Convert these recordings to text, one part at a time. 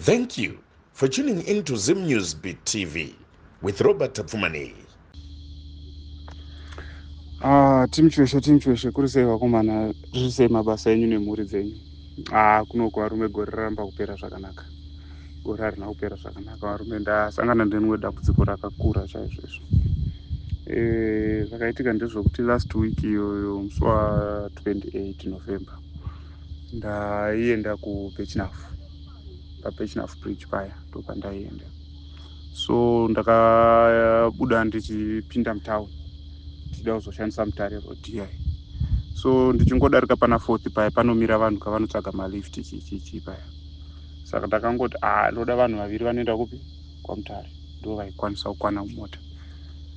Thank you for tuning in to Zim News Beat TV with Robert Tapfumaneyi. Ah, team Chiweshe, team Chiweshe, kuri sei vakomana, riri sei mabasa enyu nemhuri dzenyu? Ah, kunoku varume gore raramba kupera zvakanaka. Gore harina kupera zvakanaka varume, ndasangana nerimwe dambudziko rakakura chaizvo izvo. Eh, zvakaitika ndezvekuti last week iyoyo musi wa 28 November ndaienda kuBirchenough, paBirchenough Bridge paya ndopandaienda. So ndakabuda ndichipinda mutown ndichida kuzoshandisa Mutare Road iyai. So ndichingodarika pana fourth paya panomira vanhu kavanotsvaga malift chichichi paya. Saka ndakangoti ah, ndoda vanhu vaviri vanoenda kupi? KwaMutare. Ndo vaikwanisa kukwana mumota.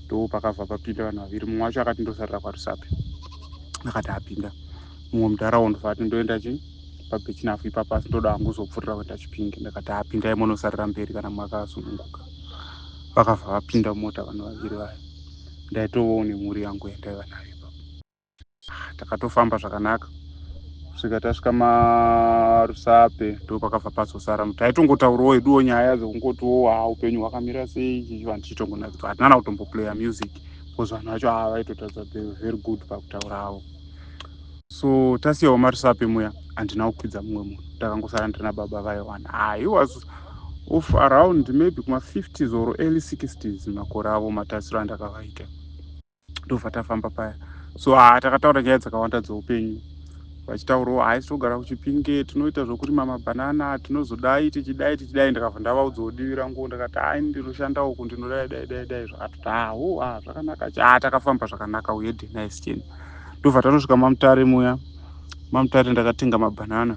Ndo pakabva papinda vanhu vaviri. Mumwe wacho akati ndosarira kwaRusape. Akati apinda. Mumwe mudharaunda ndobva ati ndoenda chi paBirchenough ipapo asi ndoda hangu kuzopfuurira kuenda Chipinge. Ndakati apindai munosarira mberi kana makasununguka. Vakabva vapinda mumota vanhu vaviri vaya. Ndaitovawo nemhuri yangu yandaiva nayo ipapo. Takatofamba zvakanaka kusvika tasvika maRusape ndo pakabva pazosara. Taitongotaurawo heduwo nyaya dzekungotiwo ha upenyu hwakamira sei chichi vanhu tichitongonakidzwa. Hatina kutomboplaya music because vanhu vacho ava vaitotadza, they were very good pakutaura havo. So tasiyawo maRusape muya handina kukwidza mumwe munhu, ndakangosara ndina baba vaiwana. Ah, he was of around maybe kuma50s or early 60s makore avo matasiro andakavaita. Ndobva tafamba paya. So ah, takataura nyaya dzakawanda dzeupenyu vachitaurawo haisi togara kuChipinge, tinoita zvokurima mabhanana, tinozodai tichidai tichidai. Ndakabva ndavaudzawo divi rangu, ndakati ai ndinoshanda uku, ndinodai dai dai dai. Zvakatoti aho ah, zvakanaka. Ah, takafamba zvakanaka, we had a nice journey. Ndobva tatosvika maMutare muya. MaMutare ndakatenga mabhanana,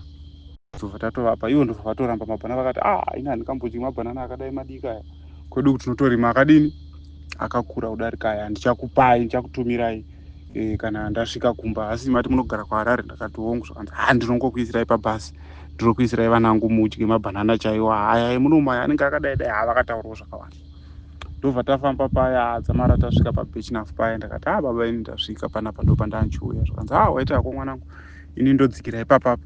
ndobva tatovapa ivo, ndobva vatoramba mabhanana. Vakati ah, ini handingambodyi mabhanana akadai madiki aya, kwedu tinotorima akadini akakura kudarika aya, ndichakupai, ndichakutumirai kana ndasvika kumba. Asi mati munogara kuHarare? Ndakati hongu. Zvakanzi ha ndinongokuisirai pabhasi, ndinokuisirai vanangu mudye mabhanana chaiwo, aya emunomu aya anenge akadai dai. Ha, vakataurawo zvakawanda. Ndobva tafamba paya dzamara tasvika paBirchenough paya. Ndakati a baba, ini ndasvika panapa, ndo pandanchiuya. Zvakanzi a waita hako mwanangu, ini ndodzikira ipapapa,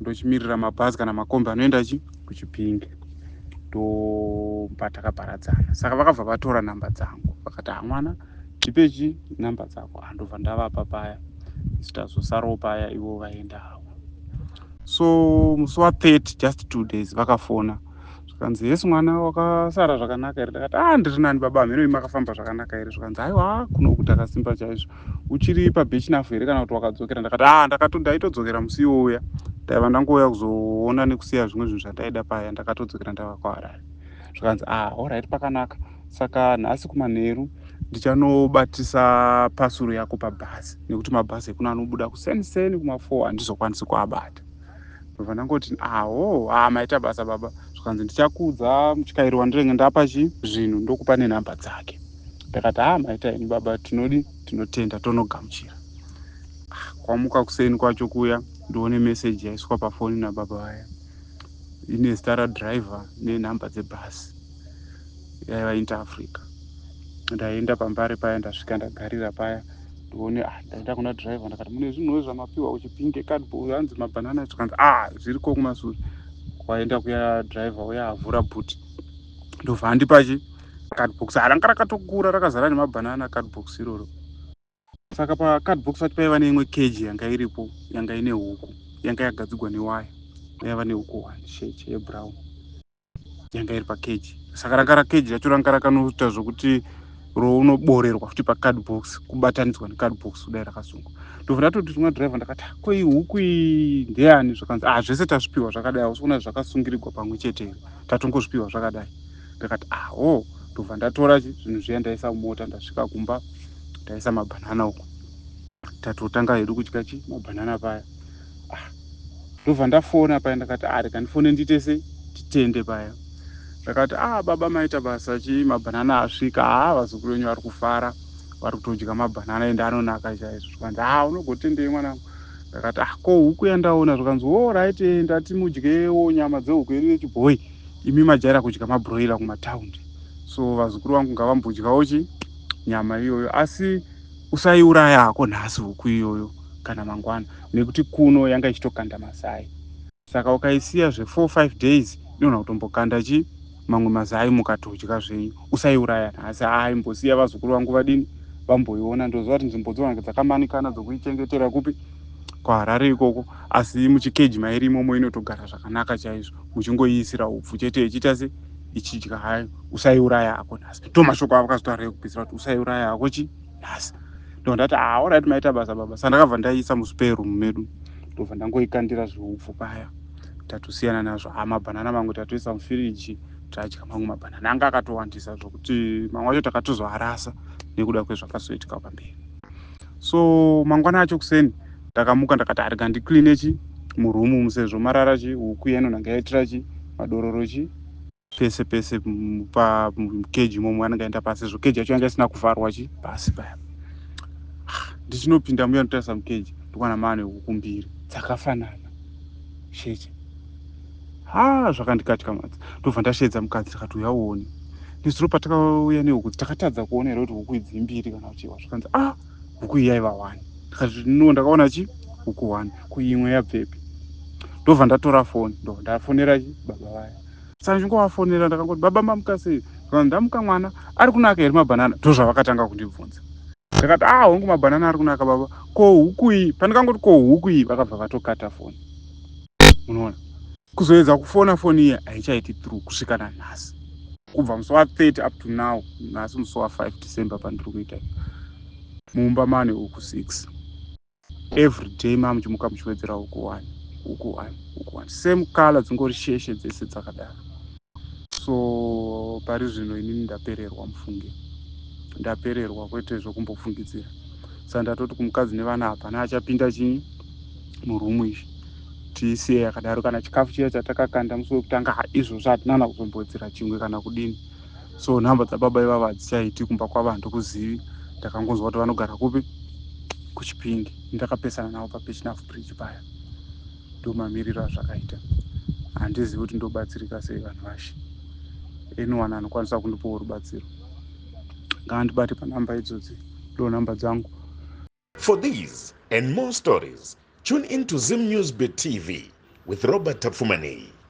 ndochimirira mabhazi kana makombi anoenda chi kuChipinge. Ndopa takaparadzana. Saka vakabva vatora namba dzangu, vakati ha mwana, ndipechi namba dzako. Andobva ndavapa paya. Isu tazosarawo paya, ivo vaenda havo. So musi wa30, just 2 days, vakafona zvikanzi, "Yes mwana, wakasara zvakanaka here?" Ndakati, "A ndiri nani baba, hameno makafamba zvakanaka here?" Zvikanzi, "Aiwa, kunoku takasimba chaizvo. Uchiri paBirchenough here kana kuti wakadzokera?" Ndakati, "A ndaitodzokera musi iwoya, ndaiva ndangouya kuzoona nekusiya zvimwe zvinhu zvandaida paya, ndakatodzokera ndava kuHarare." Zvikanzi, "A alright, pakanaka. Saka nhasi kumanheru ndichanobatisa pasuru yako pabhazi, nekuti mabhazi ekuno anobuda kuseniseni kuma4, handizokwanisi kuabata." Ndobva ndangoti, "Aho, a maita basa baba." Zvikanzi, "Ndichakuudza mutyairi wandinenge ndapa chi zvinhu, ndokupa nenhamba dzake." Ndakati, "Ha maita ini baba, tinodi tinotenda, tonogamuchira." Ah, kwamuka kuseni kwacho kuya ndione meseji yaiswa pafoni nababa vaya ine zita radhiraivha nenhamba dzebhasi yaiva Inter Africa. Ndaenda paMbare paya, ndasvika ndagarira paya, ndione ah, ndaenda kuna dhiraivha ndakati, "Mune zvinhuwo zvamapiwa kuChipinge, cardboard hanzi mabhanana?" Zvikanzi, "Ah, zviriko kumasure." Kwaenda kuya dhiraivha uya avhura bhuti, ndobva andipa chi cardbox ranga rakatokura rakazara nemabhanana cardbox iroro. Saka pacardbox pacho paiva neimwe keji yanga iripo, yanga ine huku yanga yagadzigwa newaya, yaiva nehuku one sheche yebrown yanga iri pakeji. Saka ranga rakeji racho ranga rakanoita zvokuti rounoborerwa futi pacardbox, kubatanidzwa necardbox kudai rakasungwa. Ndobva ndatoti rimwe dhiraivha, ndakati, "Ko iyi huku iyi ndeyani?" Zvakanzi, "Ah, zvese tazvipiwa zvakadai, hausi kuona zvakasungirigwa pamwe chete here? Tatongozvipiwa zvakadai." Ndakati, "Aho." Ndobva ndatora zvinhu zviya, ndaisa mumota, ndasvika kumba, ndaisa mabhanana uko, tatotanga hedu kudya chi mabhanana paya. Ah, ndobva ndafona paya, ndakati, "Ah, rega ndifone ndiite sei, titende paya." Ndakati, "Ah baba, maita basa, chi mabhanana asvika. Ha, vazukuru venyu vari kufara, vari kutodya mabhanana ende anonaka chaizvo." Zvikanzi, "Ha, unogotendei mwanangu?" Ndakati, "Ah, ko huku yandaona?" Zvikanzi, "Alright, ndati mudyewo nyama dzehuku yedu yechibhoi, imi majaira kudya mabroiler kumataundi, so vazukuru vangu ngavambodyawo chi nyama iyoyo. Asi usaiuraya hako nhasi huku iyoyo kana mangwana, nekuti kuno yanga ichitokanda mazai, saka ukaisiya zve4 5 days Inogona kutombokanda chi mamwe mazai mukatodya zvenyu. Usaiuraya nhasi. Aimbosiya vazukuru vangu vadini vamboiona. Ndoziva kuti nzvimbo dzowange dzakamanikana dzokuichengetera kupi kuHarare ikoko, asi muchikeji mairi imomo inotogara zvakanaka chaizvo, muchingoiisira upfu chete ichiita se ichidya hayo. Usaiuraya hako nhasi. Ndo mashoko avakazotaura ekupedzisira kuti usaiuraya hako chi nhasi. Ndo ndati, "Ah, alright, maita basa baba." Saka ndakabva ndaiisa muspare room medu, ndobva ndangoikandira zviupfu paya, tatosiyana nazvo. Ha, mabhanana mamwe tatoisa mufiriji, tadya mamwe. Mabhanana anga akatowandisa zvokuti mamwe acho takatozoarasa nekuda kwezvakazoitika pamberi. So mangwana acho kuseni ndakamuka, ndakati arega ndicleane chi muroom sezvo marara chi huku yainonhanga yaitira chi madororo chi pese pese pakeji imomo anenge aenda pasi, sezvo keji yacho yanga isina kuvharwa chi pasi paya. Ndichinopinda muya ndotarisa mukeji, ndikuwana maane huku mbiri dzakafanana sheche. Ha, zvakandikatyamadza. Ndobva ndasheedza mukadzi, ndikati, "Uya uone, nezuro patakauya nehuku takatadza kuona here kuti huku idzi imbiri kana kuchiwa?" Zvakanzi, "Ah, huku iyi yaiva one." Ndikati, "No, ndakaona chi huku one, kuimwe yabvepi?" Ndobva ndatora foni, ndobva ndafonera chi baba vaya. Saka ndichingovafonera, ndakangoti, "Baba, mamuka sei?" "Ndamuka mwana. Ari kunaka here mabhanana?" Ndozvavakatanga kundibvunza. Ndakati, "Ah, hongu, mabhanana ari kunaka baba. Ko huku iyi?" Pandikangoti, "Ko huku iyi?" vakabva vatokata foni. Unoona, kuzoedza kufona, foni iya haichaiti through kusvika nanhasi, kubva musi wa30 up to now. Nhasi musi wa5 December pandiri kuita. Mumba mane huku 6. Every day mamuchimuka muchiwedzera huku 1, huku 1, huku 1, same color, dzingori sheshe dzese dzakadaro. So pari zvino inini ndapererwa, mufunge, ndapererwa kwete zvokumbofungidzira. Saka ndatoti kumukadzi nevana, hapana achapinda chinyi muroom izvi, tiisiye yakadaro. Kana chikafu chiya chatakakanda musi wekutanga, izvozvo hatinana kuzombodzera chimwe kana kudini. So nhamba dzababa ivavo hadzichaiti. Kumba kwavo handikuzivi, ndakangonzwa kuti vanogara kupi, kuChipinge. Ndakapesana navo paBirchenough Bridge paya. Ndo mamiriro azvakaita. Handizivi kuti ndobatsirika sei. Vanhu vashe, anyone anokwanisa kundipawo rubatsiro ngaandibate panhamba idzodzi, ndo nhamba dzangu. For these and more stories, tune in to Zim News Bit TV with Robert Tafumani.